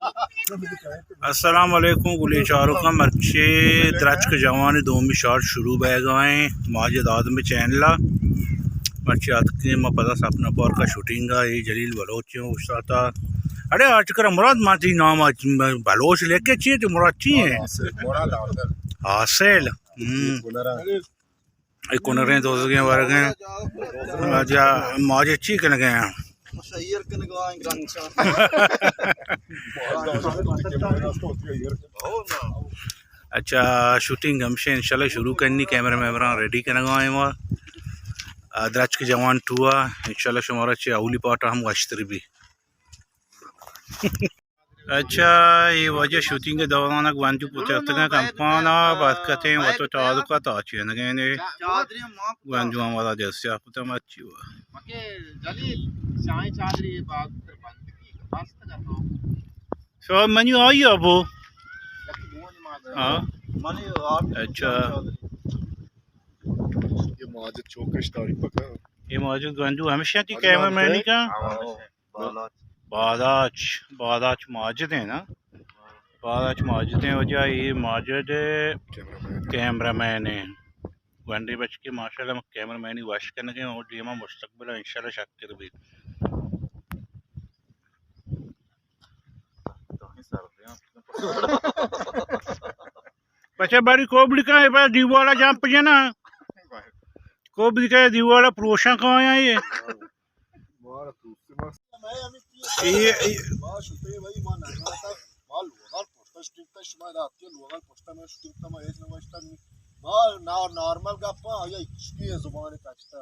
السلام علیکم گلیں چاروکاں، مرچی درچک جوان دومی شاٹ شروع بیگا ایں ماجد آدم چینل ءَ۔ مرچی اتکیں ما پدا سپنا پارک ءَ شوٹنگ ءَ، اے جلیل بلوچ ایں اوشتاتا۔ اڑے آ چکر مراد، ما تئی نام ءَ بلوچ لیکے چی ایں، تو مراد چی ایں؟ مراد حاصل۔ حاصل۔ ہم۔ اے کنریں دوزگیں ورگیں۔ واجہ، ماجد چی کنگے ایں؟ اچھا، شوٹنگ ہمشہ انشاءاللہ شروع کنی، کیمرہ میمرہ ریڈی کنگا ایں ما۔ آ، درچک جوان ٹو ءَ انشاءاللہ شمارا چہ اولی پارٹ ءَ ہم وشتر بی۔ اچھا، اے واجہ شوٹنگ ءِ دوران ءَ گونڈو پترتگاں کمپان ءَ، برکتیں وت ءُ تعلق ءَ تاچینگیں نے۔ گونڈو ہم ودا دستیاب کتہ مرچی وا۔ شاید منی آئی ابو۔ ہاں۔ اچھا۔ یہ ماجد چوکش تعریف پکا۔ یہ ماجد گونڈو ہمیشہ تئی کیمرہ مین کا؟ بالاچ۔ بالاچ، بالاچ ماجد ایں نا؟ بالاچ ماجد ایں واجہ، اے ماجد کیمرہ مین ایں۔ گونڈیں بچکے ماشاءاللہ کیمرہ مینی وش کنگے اور دیما مستقبل ءَ انشاءاللہ شرتر بیت۔ بچہ باری کوبلی کن، اے پاس دیوال ءَ جمپ جنا۔ کوبلی کن دیوال ءَ پروشاں کایاں اے۔ اے، اے۔ ما نا-، نارمل گپاں، آیا ہچ کی زبان کشتا۔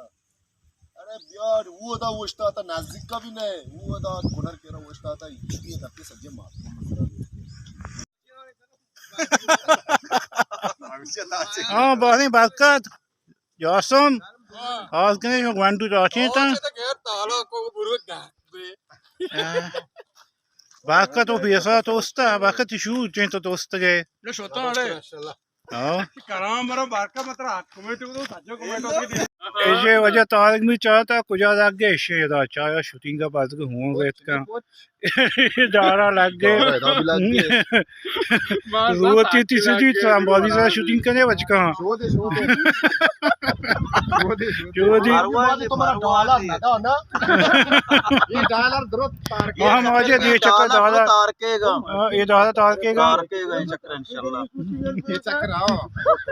ارے بیار، اودا اوشتاتا، نزدیک کا بھی نہیں، اودا کنر کرا اوشتاتا، ہچ کی گپے سجے مات۔ ہاں، باریں برکت، جاسم، آز کنے شما گونڈو داچیں تا۔ ہاں۔ برکت و پیسا توستا، برکت شو چیں تو توست گئے۔ نہ شوتا اڑے۔ ہاں۔ کرام برا برکت مترا ہاتھ کمنٹ کو تو سجو کمنٹ کو۔ ایشی واجہ طارق می چاہتا کجا لگ گئے، ایشی دا چایا شوٹنگ کا بعد کو ہوں گئے کا۔ دارا لگ گئے۔ دارا بھی لگ گئے۔ روتی تیسری جی ترامبالی سرا شوٹنگ کنے بچکا۔ شودے، شودے۔ شودے، شودے۔ شودے۔ تمہارا ڈالر نہ دا نا۔ یہ ڈالر درست تارکے گا۔ ہاں، ماجد یہ چکر ڈالر۔ تارکے گا۔ ہاں، یہ ڈالر تارکے گا۔ تارکے گا یہ چکر انشاءاللہ۔ یہ چکر، ہاں۔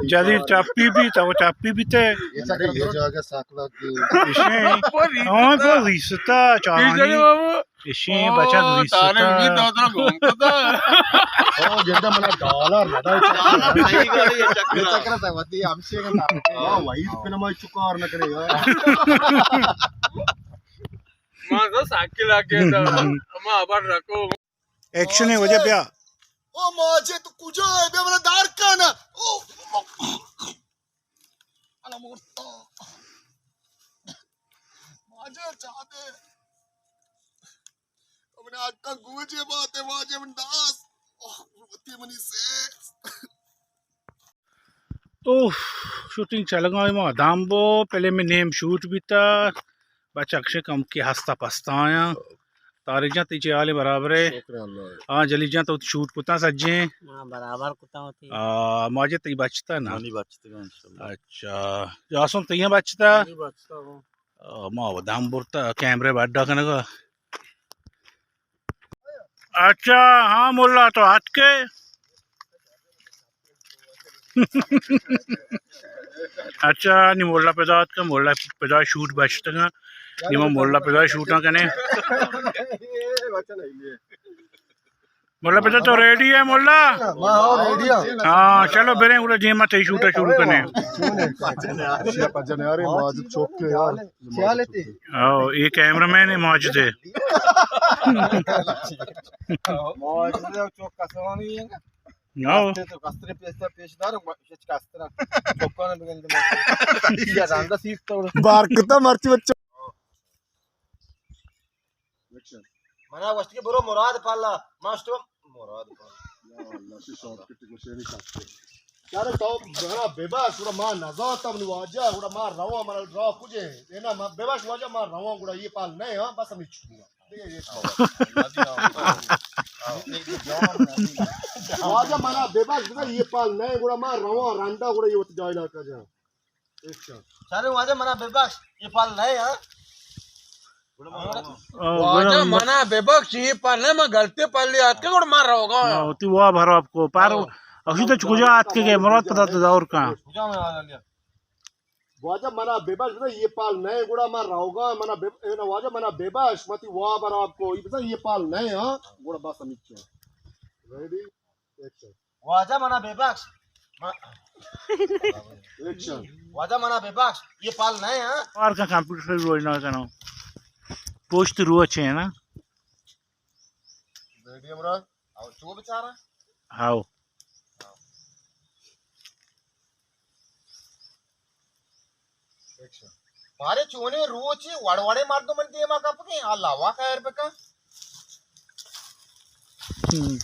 جدید ٹپی بھی تھا، وہ ٹپی بھی تھے۔ یہ چکر یہ جگہ ساکلا کی۔ ایشی۔ ہاں، تو ریستا چاہانی۔ ایشی بچا دوی ستا۔ او، جندا منا ڈالر نہ دا۔ یہ چکر تھا، وتی ہمشے کا تھا۔ ہاں، وہی پھر ہماری چکار نہ کرے یار۔ ما تو ساکل آ کے تھا۔ ہم آبار رکھو۔ ایکشن ہے، وجہ بیا۔ او ماجد، تو کجا ہے؟ بیا منا دار کنا۔ او۔ انا مرتا۔ ماجد چاہتے۔ اپنے آقا گوجے بات ہے، واجہ من داس۔ اوہ، وتی منی سے۔ اوہ، شوٹنگ چلگا ہے، ما دامبو، پہلے میں نیم شوٹ بیتا، بچہ اکشے کم کے ہستا پستا آیا۔ طارق جان، تئی چے حال ہے؟ برابر ہے؟ شکر اللہ ہے۔ ہاں، جلیل جان، تو شوٹ کتا سجیں؟ ہاں، برابر کتا ہوتی۔ آ، ماجد تئی بچتا نا؟ منی بچتا انشاءاللہ۔ اچھا۔ جاسم، تئی ہم بچتا؟ منی بچتا ہوں۔ آ، ما ودام برتا کیمرے بڈا کنگا۔ اچھا، ہاں، ملا تو آتکے۔ اچھا، نی ملا پدا آتکا، ملا پدا شوٹ بچتگا۔ نی ما ملا پدا شوٹا کنے۔ ملا پدا تو ریڈی ہے ملا؟ ہاں، ریڈی ہے۔ ہاں، چلو بریں، گڑا دیما تئی شوٹا شروع کنے۔ شیا پجن یار، ماجد چوک کے یار۔ ہاں، یہ کیمرہ مین ہے ماجد ہے۔ ماجد چوک کسانی ہے۔ ہاں۔ تو کستر پیش دار، ہچ کستر۔ چوکاں بگند۔ یہ رنگ سیٹ تو۔ بار کتا مرچی بچہ۔ منا گوشت کہ برو مراد پالا، ما شتو مراد پالا۔ یا اللہ، چی شارٹ کٹ گوشے نہیں کتے۔ یار تو بنا ببخش، گڑا ما نزانتم نو واجہ، گڑا ما رواں، منا را کجے؟ اے نا، ما ببخش واجہ، ما رواں، گڑا یہ پال نہیں، ہاں، بس ہمیں چھٹی۔ دیگہ یہ پال۔ واجہ منا ببخش، بزاں یہ پال نئے، گڑا ما رواں رندا، گڑا یہ وت جاہلا کا جا۔ اچھا۔ سارے واجہ منا ببخش، یہ پال نئے، ہاں؟ واجہ منا ببخش، یہ پال نئے، ما غلطی پال لیا اتکے، گڑا ما روگا۔ ہاں، وتی واب خراب کو، پار ہاں۔ اشی تو کجا اتکے گئے، مراد پتا تو دور کا۔ کجا میں آ گیا؟ واجہ منا ببخش، بزاں یہ پال نئے، گڑا ما روگا، منا بب-، اے نا واجہ منا ببخش، متی واب خراب کو، یہ بزاں یہ پال نئے، ہاں؟ گڑا بس ہمیچے۔ ریڈی؟ ایکشن۔ واجہ منا ببخش۔ ما-، ایکشن۔ واجہ منا ببخش، یہ پال نئے، ہاں؟ اور کا کمپیوٹر سے روز نہ کرو۔ پوسٹ روچ ہے نا؟ ریڈی ہمرا، او چو بیچارہ؟ ہاؤ۔ ایکشن۔ بارے چونے روچے وڑ وڑے مردم من دیما کپگے، اللہ وا خیر بکا۔ ہم۔